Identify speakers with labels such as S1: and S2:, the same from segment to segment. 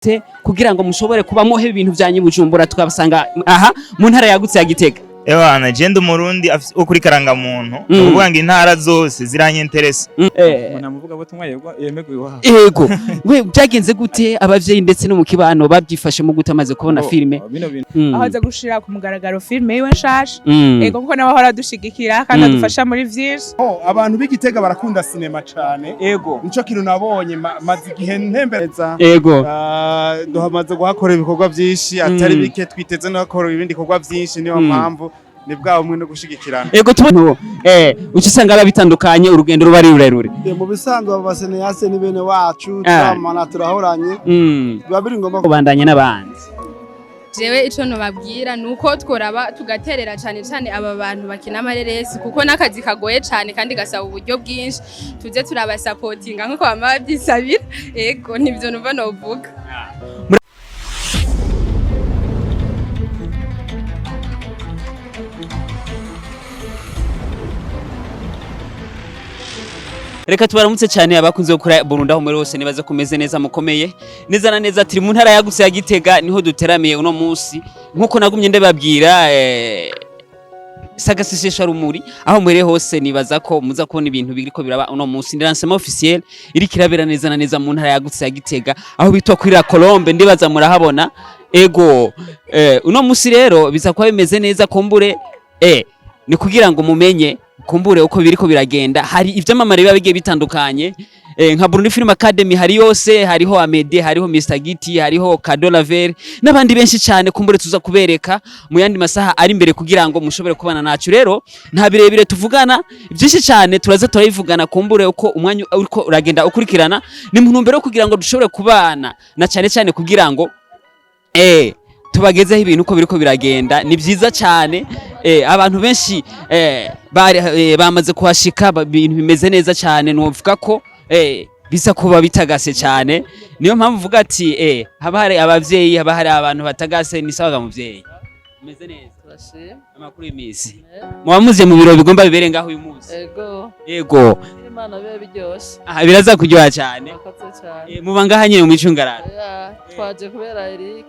S1: Gute kugira ngo mushobore kuba muhe ibintu byanyu Bujumbura, tukabasanga aha mu ntara yagutse ya Gitega?
S2: Ewana, je ndi Umurundi wo kuri karangamuntu. Ni ukuvuga ngo intara zose ziranyenteresa.
S3: Umuntu amuvuga butumwa yego yemewe iwabo.
S1: Ego, we byagenze gute? Abavyeyi ndetse no mu kibano babyifashemo gute amaze kubona filime?
S3: Bino bintu
S4: Aho aza gushira ku mugaragaro filime yiwe nshasha. Ego, kuko nawe ahora adushigikira kandi adufasha muri vyinshi.
S5: Oh, abantu b'Igitega barakunda sinema cane. Nico kintu nabonye, maze igihe ntembereza.
S1: Ego.
S5: Duhamaze guhakora ibikorwa vyinshi atari bike, twiteze no gukora ibindi bikorwa vyinshi, niyo mpamvu ni bwa bumwe no gushigikirana.
S1: Ego, tubona uca usanga biba bitandukanye, urugendo ruba ari rurerure.
S6: Mu bisanzwe abo ba cinéastes ni bene wacu, turamana, turahoranye, biba biri ngombwa.
S1: Kubandanya n'abandi.
S7: Jewe ico nobabwira nuko tworaba tugaterera cane cane aba bantu bakina amareresi, kuko n'akazi kagoye cane kandi gasaba uburyo bwinshi. Tuze turabasapotinga nkuko bama bavyisabira. Ego, nivyo numva novuga.
S1: Reka tubaramutse cyane abakunze gukora Burundi aho muri hose, nibaze kumeze neza, mukomeye neza na neza. Turi mu ntara yagutse ya Gitega, niho duteramiye uno munsi, nkuko nagumye ndababwira sagasesesha rumuri aho muri hose. Nibaza ko muza kubona ibintu biriko biraba uno munsi. Ni lancement officiel iriko irabera neza na neza mu ntara yagutse ya Gitega, aho bitwa kuri La Colombe, ndibaza murahabona. Ego, uno munsi rero biza kuba bimeze neza. Kumbure ni kugira ngo mumenye kumbure uko biriko biragenda. Hari ivyamamare biba bigiye bitandukanye, nka Burundi Film Academy hari yose, hariho Amede, hariho Mr Giti, hariho Kado Laver n'abandi benshi cyane. Kumbure tuza kubereka mu yandi masaha ari imbere kugira ngo mushobore kubana nacu. Rero nta birebire tuvugana byinshi cyane, turaza turabivugana kumbure uko umwanya uriko uragenda ukurikirana. Ni mu ntumbero yo kugira ngo dushobore kubana na cyane cyane kugira ngo tubagezeho ibintu uko biriko biragenda. Ni byiza cyane, abantu benshi bari bamaze kuhashika, ibintu bimeze neza cyane. Novuga ko bisa kuba bitagase cyane, niyo mpamvu uvuga ati haba hari abavyeyi, haba hari abantu batagase. Ni sawa muvyeyi, meze neza?
S8: Turashima.
S1: Amakuru y'imisi? Muba muze mu biro bigomba bibere ngaho uyu munsi?
S8: Ego.
S1: Yego.
S8: Imana bibe biryoshe.
S1: Aha biraza kuryoha cyane.
S8: Murakoze cyane.
S1: Muba ngaha nyene mu micungararo?
S8: Ya, twaje kubera Eric.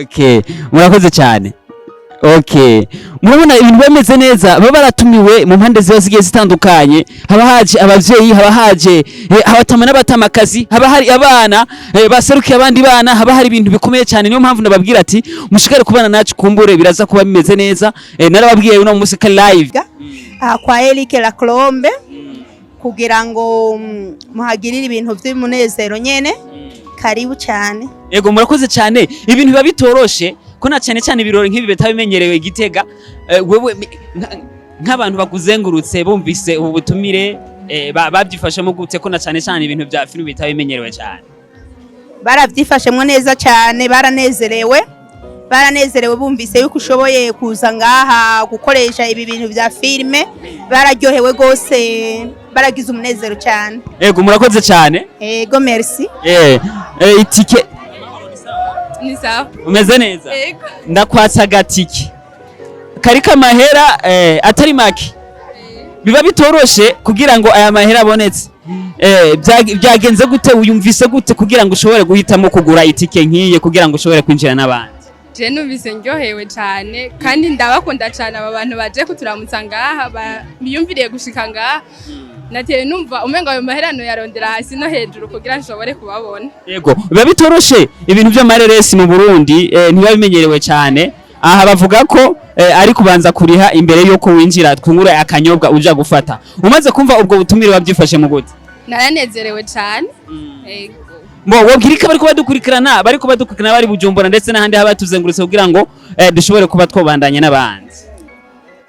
S1: Okay, murakoze cyane. Okay, murabona ibintu bameze neza, baba baratumiwe mu mpande ziba zigiye zitandukanye. Haba haje abavyeyi, haba haje abatama n'abatamakazi, haba hari abana baserukiye abandi bana, haba hari ibintu bikomeye cyane. Niyo mpamvu nababwira ati mushikare kubana nacu, kumbure biraza kuba bimeze neza. Narababwiye uno munsi ka live.
S9: Aha kwa Eric La Colombe kugira ngo muhagirire ibintu by'umunezero nyene. Karibu cyane.
S1: Ego, murakoze cyane. Ibintu biba bitoroshe ko na cyane cyane ibirori nk'ibi bitabimenyerewe i Gitega. Wewe nk'abantu bakuzengurutse bumvise ubu butumire, babyifashemo gute, ko na cyane cyane ibintu bya filime bitabimenyerewe cyane?
S9: Barabyifashemwo neza cyane, baranezerewe, baranezerewe bumvise yuko ushoboye kuza ngaha gukoresha ibi bintu bya filime. Bararyohewe rwose, baragize umunezero cyane.
S1: Ego, murakoze cyane.
S9: Ego, merci.
S1: Itike.
S7: Ni sawa.
S1: Umeze neza?
S7: Ego.
S1: Ndakwatsa agatike kariko amahera atari make. Biba bitoroshe kugira ngo aya mahera abonetse. Byagenze gute? Wiyumvise gute kugira ngo ushobore guhitamo kugura itike nk'iyi kugira ngo ushobore kwinjira n'abandi?
S7: Je numvise ndyohewe cyane kandi ndabakunda cyane aba bantu baje kuturamutsa ngaha, biyumviriye gushika ngaha. Nateye numva umengo ayo maherano yarondera hasi no hejuru kugira nshobore kubabona.
S1: Yego, biba bitoroshe. Ibintu by'amareresi mu Burundi ntibiba bimenyerewe cyane. Aha bavuga ko ari kubanza kuriha imbere yuko winjira, twungure akanyobwa uja gufata. Umaze kumva ubwo butumire wabyifashe mu gute?
S7: Naranezerewe cyane. Ego.
S1: Mbo wobwira ko bariko badukurikirana bari Bujumbura ndetse n'ahandi haba tuzengurutse kugira ngo dushobore kuba twobandanya n'abandi?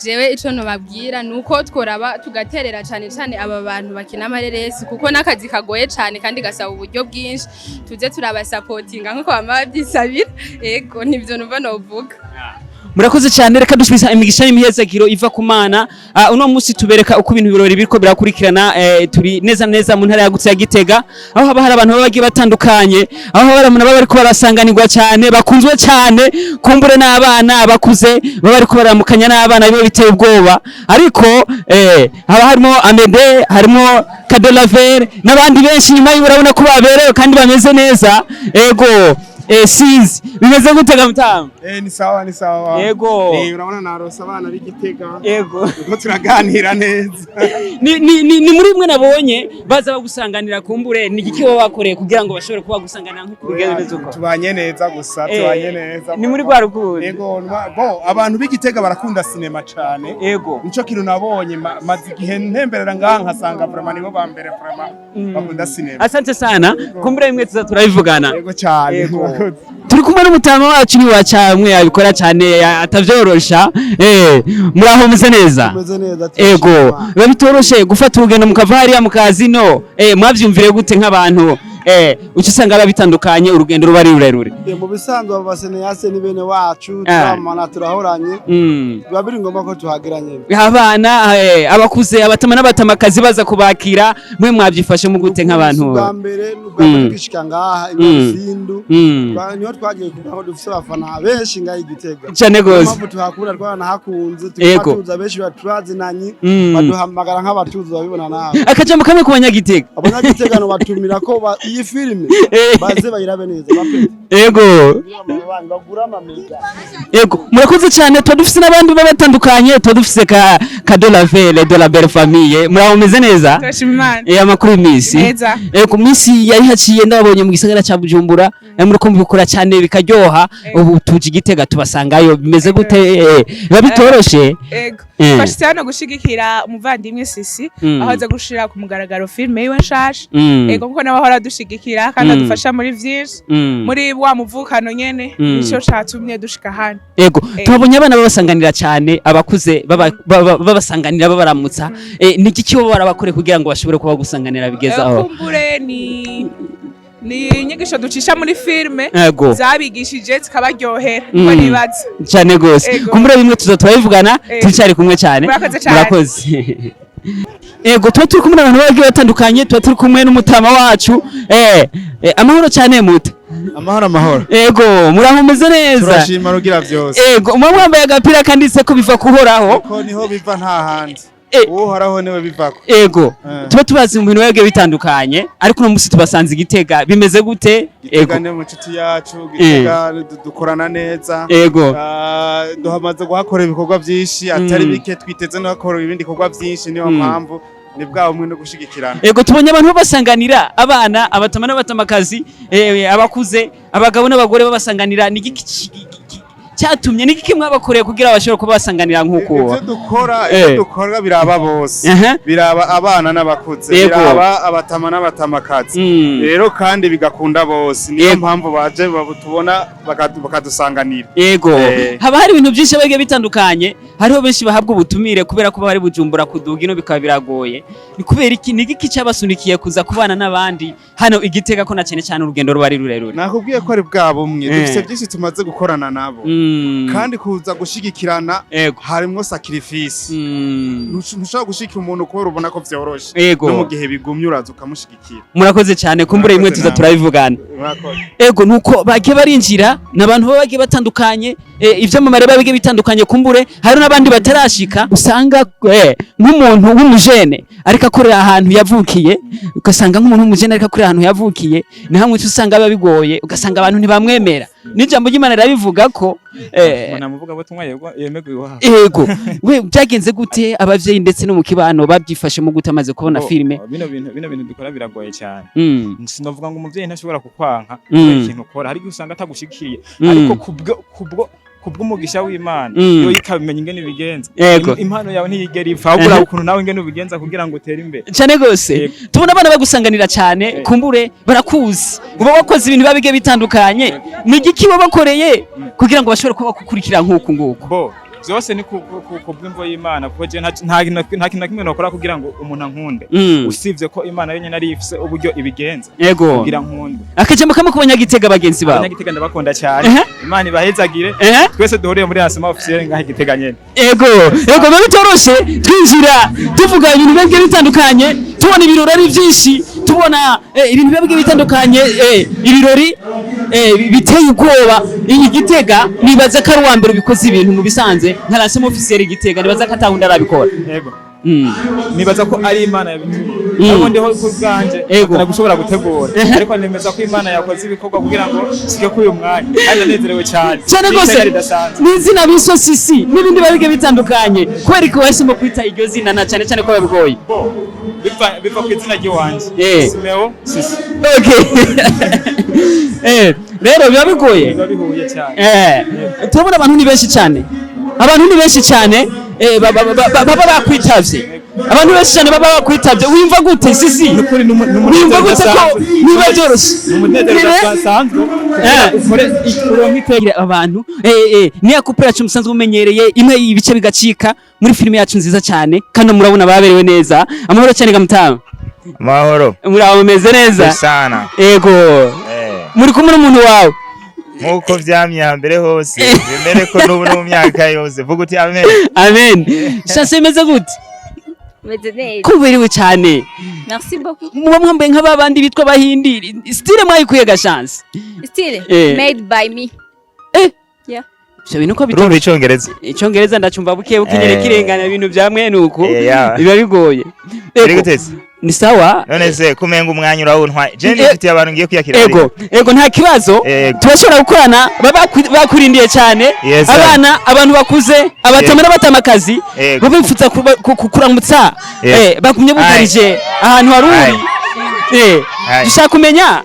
S7: Jewe ico nobabwira nuko tworaba tugaterera cane cane aba bantu bakina amareresi, kuko n'akazi kagoye cane kandi gasaba uburyo bwinshi. Tuze turabasapotinga nkuko bama bavyisabira. Ego, nivyo numva novuga.
S1: Murakoze cyane. Reka dusubiza imigisha n'imihezagiro iva ku Mana. Uno munsi tubereka uko ibintu birori biriko birakurikirana. Turi neza neza mu ntara yagutse ya Gitega, aho haba hari abantu baba bagiye batandukanye, aho haba hari abantu baba bariko barasanganirwa cyane, bakunzwe cyane kumbure n'abana bakuze baba bariko baramukanya n'abana, biba biteye ubwoba. Ariko haba harimo Amede, harimo Kadolaver n'abandi benshi. Nyuma y'ubu urabona ko baberewe kandi bameze neza. Ego. Sinzi bimeze gute ga mutamu?
S5: Ni sawa, ni sawa.
S1: Yego.
S5: Urabona narose abana b'Igitega.
S1: Yego.
S5: Uko turaganira neza.
S1: Ni muri mwe nabonye baza bagusanganira, kumbure ni igiki baba bakoreye kugira ngo bashobore kuba bagusanganira nk'uko bigenda bimeze uko?
S5: Tubanye neza gusa, tubanye neza.
S1: Ni muri rwa rukundo.
S5: Yego, bon, abantu b'Igitega barakunda sinema cane.
S1: Yego.
S5: Nico kintu nabonye, maze igihe ntemberera ngaha nkasanga vraiment nibo ba mbere vraiment bakunda sinema.
S1: Asante sana, kumbure bimwe tuza turabivugana.
S5: Yego cyane.
S1: Yego.
S5: Murakoze.
S1: Turi kumwe n'umutama wacu, ni wacamwe abikora cyane atavyorosha. Muraho, meze neza?
S6: Tumeze neza.
S1: Ego.
S6: Turashima.
S1: Biba bitoroshe gufata urugendo mukava hariya mukazino. Mwavyumvire gute nk'abantu uca usanga biba bitandukanye, urugendo ruba ari rurerure?
S6: Mu bisanzwe abo ba cinéastes ni bene wacu, turamana, turahoranye, biba biri ngombwa ko tuhagera nyene.
S1: Abana, abakuze, abatama n'abatamakazi baza kubakira, mwe mwavyifashe mu gute nk'abantu?
S6: Ubwa mbere ni ubwa mbere twishika ngaha i Nyarusindu. Niho twagiye kuvuga ko dufise abafana benshi ngaha i Gitega.
S1: Cane
S6: Niyo
S1: gose.
S6: mpamvu tuhakunda, twaranahakunze, tukatuza benshi baturazinanye, baduhamagara nk'abatuzi, babibona nawe.
S1: Akajambo kamwe ku banyagitega.
S6: Abanyagitega batumira ko iyi filime baze bayirabe neza bapete.
S1: Ego.
S6: Bagura amamega.
S1: Ego, murakoze cyane. Tuba dufise n'abandi baba batandukanye, tuba dufise ka Cadeau Lavelle de la belle famille. Muraho, meze neza?
S4: Turashima Imana.
S1: Amakuru y'imisi?
S4: Neza.
S1: Ku minsi yari haciye ndababonye mu gisagara ca Bujumbura, muriko mubikora cyane bikaryoha. Ubu tuje Igitega tubasangayo, bimeze gute? Biba bitoroshe?
S4: Ego. Twashitse hano gushigikira umuvandimwe Sisi, aho aza gushira ku mugaragaro filime yiwe nshasha. Ego, kuko nawe ahora adushigikira kandi adufasha muri vyinshi, muri wa muvukano nyene. Nico catumye dushika hano.
S1: Ego, tubabonye abana babasanganira cyane, abakuze babasanganira babaramutsa. Ni igiki bo barabakore kugira ngo bashobore kuba gusanganira bigeze aho?
S4: Kumbure ni inyigisho ducisha muri filime zabigishije zikabaryohera, niko nibaza.
S1: Cyane gose.
S4: Ego.
S1: Kumbura bimwe tuza turabivugana. Turacyari kumwe cyane.
S4: Murakoze cyane.
S1: Murakoze. Ego, tuba turi kumwe n'abantu bagiye batandukanye, tuba turi kumwe n'umutama wacu. Amahoro cyane muta.
S5: Amahoro, amahoro.
S1: Ego, muraho, mumeze neza?
S5: Turashima Rugira byose.
S1: Ego, muba mwambaye agapira kanditse ko biva kuhoraho.
S5: Ko niho biva, nta handi. Uhoraho niwe bivako.
S1: Ego, tuba tubazi mu bintu bigiye bitandukanye, ariko uno munsi tubasanze Igitega, bimeze gute?
S5: Gitega ni mu nshuti yacu, Gitega dukorana neza. Ah, duhamaze guhakora ibikorwa byinshi atari bike, twiteze no gukora ibindi bikorwa byinshi, niyo mpamvu ni bwa bumwe no gushigikirana.
S1: Ego, tubonye abantu babasanganira, abana, abatama n'abatamakazi, abakuze, abagabo n'abagore babasanganira. Ni igiki cyatumye, ni igiki mwabakoreye kugira bashobore kuba basanganira nk'uko?
S5: Ibyo dukora, ibyo dukora biraba bose, biraba abana n'abakuze, biraba abatama n'abatamakazi, rero kandi bigakunda bose, niyo mpamvu baje tubona bakadusanganira.
S1: Yego. Haba hari ibintu byinshi bigiye bitandukanye, hariho benshi bahabwa ubutumire kubera ko bari Bujumbura, kuduga ino bikaba biragoye. Ni kubera iki, ni igiki cyabasunikiye kuza kubana n'abandi hano Igitega, ko na cyane cyane urugendo ruba ari rurerure?
S5: Nakubwiye ko ari bwa bumwe. Dufite byinshi tumaze gukorana nabo, kandi kuza gushigikirana harimwo sacrifice. Ntushobora gushigikira umuntu kubera ubona ko vyoroshe. No mu gihe bigumye uraza ukamushigikira.
S1: Murakoze cyane, kumbure bimwe
S5: Murakoze
S1: tuza
S5: namwe.
S1: turabivugana.
S5: Murakoze.
S1: Ego, nuko bagiye barinjira, ni abantu baba bagiye batandukanye, ivyamamare biba bigiye bitandukanye. Kumbure hari n'abandi batarashika, usanga nk'umuntu w'umujene ariko akorera ahantu yavukiye, ugasanga nk'umuntu w'umujene ariko akorera ahantu yavukiye ni hamwe uca usanga biba bigoye, ugasanga abantu ntibamwemera. N'ijambo ry'Imana rirabivuga ko
S3: Umuntu amuvuga butumwa yemerwa iwabo.
S1: Ego, we byagenze gute? Abavyeyi ndetse no mu kibano babyifashemo gute amaze kubona filime?
S3: Bino bintu dukora biragoye cyane. Sinovuga ngo umuvyeyi ntashobora kukwanka kubera ikintu ukora, hari igihe usanga atagushigikiye, ariko kubwo kubw'umugisha w'Imana, yo ikabimenya ingene ibigenza. Impano yawe ntiyigera ipfa, ahubwo uraba ukuntu nawe ingene ubigenza kugira ngo utere imbere.
S1: Cyane gose. Tubona abana bagusanganira cyane, kumbure barakuzi, uba wakoze ibintu biba bigiye bitandukanye. Ni igiki wabakoreye kugira ngo bashobore kuba bakukurikira nk'uku nguku?
S3: Bo byose ni ku bw'imvo y'Imana, kuko je nta kintu na kimwe nokora kugira ngo umuntu ankunde, usivye ko Imana yonyene ari ifise uburyo ibigenza kugira nkunde.
S1: Akajambo kamwe ku banyagitega bagenzi bawe.
S3: Abanyagitega ndabakunda cyane. Imana ibahezagire. Twese duhuriye muri lancement officiel ngaha Igitega nyene.
S1: Ego, biba bitoroshe twinjira tuvuga ibintu biba bigiye bitandukanye, tubona ibirori ari byinshi, tubona ibintu biba bigiye bitandukanye, ibirori biteye ubwoba. Iyi Gitega nibaza ko ari uwa mbere ubikoze ibintu mu bisanzwe nka lancement officiel Igitega, nibaza ko atawundi arabikora.
S3: Yego. Nibaza ko ari Imana yabitumye. Ubundi ho ku bwanje gushobora gutegura, ariko nemeza ko Imana yakoze ibikorwa kugira ngo shike kuri uyu mwanya, kandi ndanezerewe cyane.
S1: Cyane
S3: Ni iteka
S1: rwose.
S3: ridasanzwe.
S1: Ni izina biso Sisi n'ibindi biba bitandukanye. Kubera ko wahisemo kwita iryo zina, na cyane cyane ko bigoye?
S3: Bo, biva ku izina ry'iwanje. Simeo Sisi.
S1: Okay. Rero biba bigoye.
S3: Biba bihuye cyane.
S1: Turabona abantu ni benshi cyane, abantu ni benshi cyane, baba bakwitavye, abantu benshi cyane baba bakwitavye. Wimva gute, Sisi? Wimva gute ko niba byoroshye?
S3: Ni umunezero udasanzwe. Ukore uronke
S1: iteka abantu, niya couple yacu musanzwe mumenyereye, imwe ibice bigacika muri filime yacu nziza cyane, kandi murabona baberewe neza. Amahoro cyane, gamutamu.
S2: Mahoro.
S1: Muraho, mumeze neza?
S2: Sana.
S1: Ego. Muri kumwe n'umuntu wawe.
S2: Nkuko vyamye hambere hose, bemere ko n'ubu no mu myaka yose. Vuga uti amen.
S1: Amen. Chance, imeze gute?
S10: Meze neza.
S1: Kuberewe cyane.
S10: Merci beaucoup.
S1: Muba mwambaye nk'ababandi bitwa abahindi. Style mwayikuye ga, Chance?
S10: Style made by me. Yeah.
S1: Ivyo bintu ko
S2: Urumva icongereza?
S1: Icongereza ndacumva buke buke nyene. Kirengana ibintu vya mwene uku biba bigoye.
S2: Biri
S1: Ego.
S2: gute se?
S1: Ni sawa.
S2: None se kumenga umwanya urawuntwaye? Je nifitiye abantu ngiye kwiyakira.
S1: Ego, nta kibazo, turashobora gukorana. Baba bakurindiye cyane.
S2: Yes, sir.
S1: Abana, abantu bakuze, abatama n'abatamakazi, baba bifuza kuramutsa. Bagumye bugarije ahantu hari uri. Dushaka kumenya,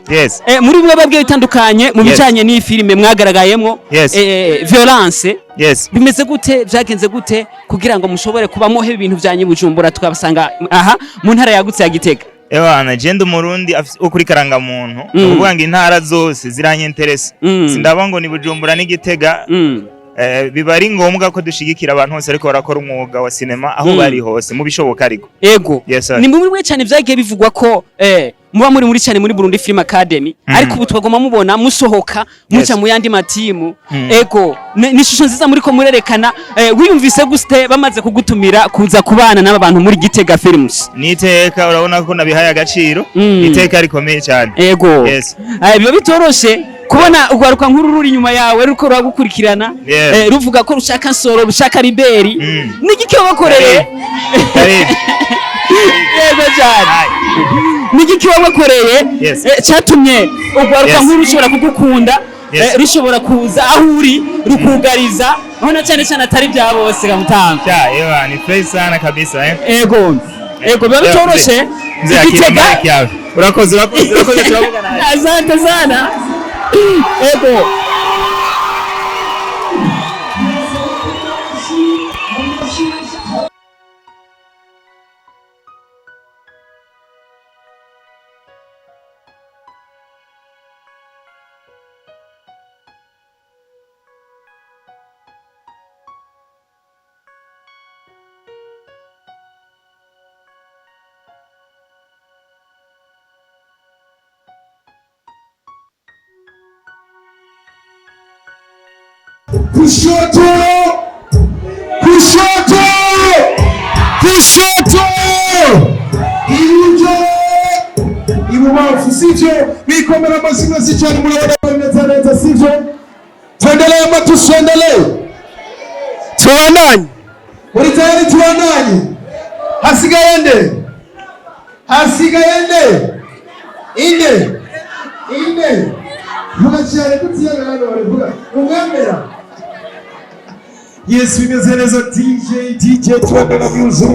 S1: muri bimwe babwiye bitandukanye mu bijanye n'iyi filime mwagaragayemwo, violence, bimeze gute, vyagenze gute kugira ngo mushobore kuba muhe ibintu vyanyu Bujumbura, tukabasanga aha mu ntara yagutse ya Gitega?
S2: Ewana, je ndi umurundi wo kuri karangamuntu. Ni ukuvuga ngo intara zose ziranyinteresa. Sindaba ngo ni Bujumbura n'Igitega. Biba ari ngombwa ko dushigikira abantu bose ariko barakora umwuga wa sinema aho bari hose mu bishoboka ariko.
S1: Ego.
S2: Yes, sir.
S1: Ni muri bimwe cyane vyagiye bivugwa ko muba muri cyane muri Burundi Film Academy, ariko ubu twagoma mubona musohoka muca mu yandi matimu. Ego, ni ishusho nziza muri ko murerekana. Wiyumvise gute bamaze kugutumira kuza kubana n'aba bantu muri Gitega Films?
S2: Ni iteka, urabona ko nabihaye agaciro. Iteka rikomeye cyane.
S1: Ego.
S2: Yes.
S1: Biba bitoroshe kubona urwaruka nk'uru ruri inyuma yawe ruko ruragukurikirana, ruvuga ko rushaka Nsoro, rushaka Riberi. Nigiki wabakoreye? Yego cyane. Nigiki wabakoreye cyatumye urwaruka nk'uru rushobora kugukunda, rushobora kuza aho uri rukugariza, aho na cyane cyane atari bya bose gamutanga?
S2: Cha, ewa, ni fresh sana kabisa, eh.
S1: Ego, biba bitoroshe.
S2: Mzee, akira
S1: Igitega.
S2: mic yawe. Urakoze, urakoze, urakoze, turavugana.
S1: Asante sana. Ego.
S11: Kushoto, kushoto, kushoto, iburyo, ibubamfu, sivyo? Bikomera amashyi menshi cyane, murabona ko bimeze neza, sivyo? Tuendelee ama tusiendelee? Tubandanye. Uri tayari tubandanye? Hasigaye nde? Hasigaye nde? Inde? Inde? Vuga cyane kutiyanga hano barivuga. Umwemera? Yes, bimeze neza. DJ, DJ, tuende na music.